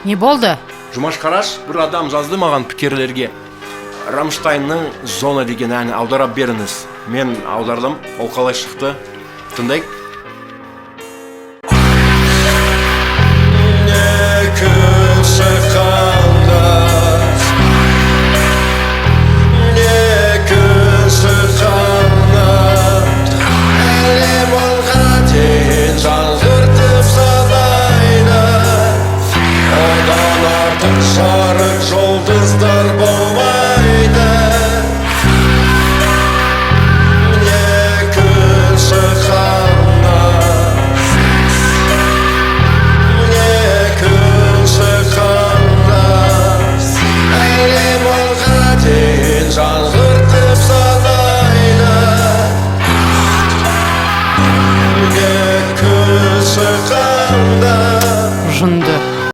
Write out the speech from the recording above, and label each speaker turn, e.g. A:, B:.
A: Не болды?
B: Жұмаш, қараш, бір адам жазды маған пікірлерге: «Рамштайнның «Зона» деген әнін аударып беріңіз». Мен аудардым, ол қалай шықты, тыңдайық.
C: Не күн шыққанда, не күн шыққанда, әлем онға дейін жаңғыртып санайды. Одан артық.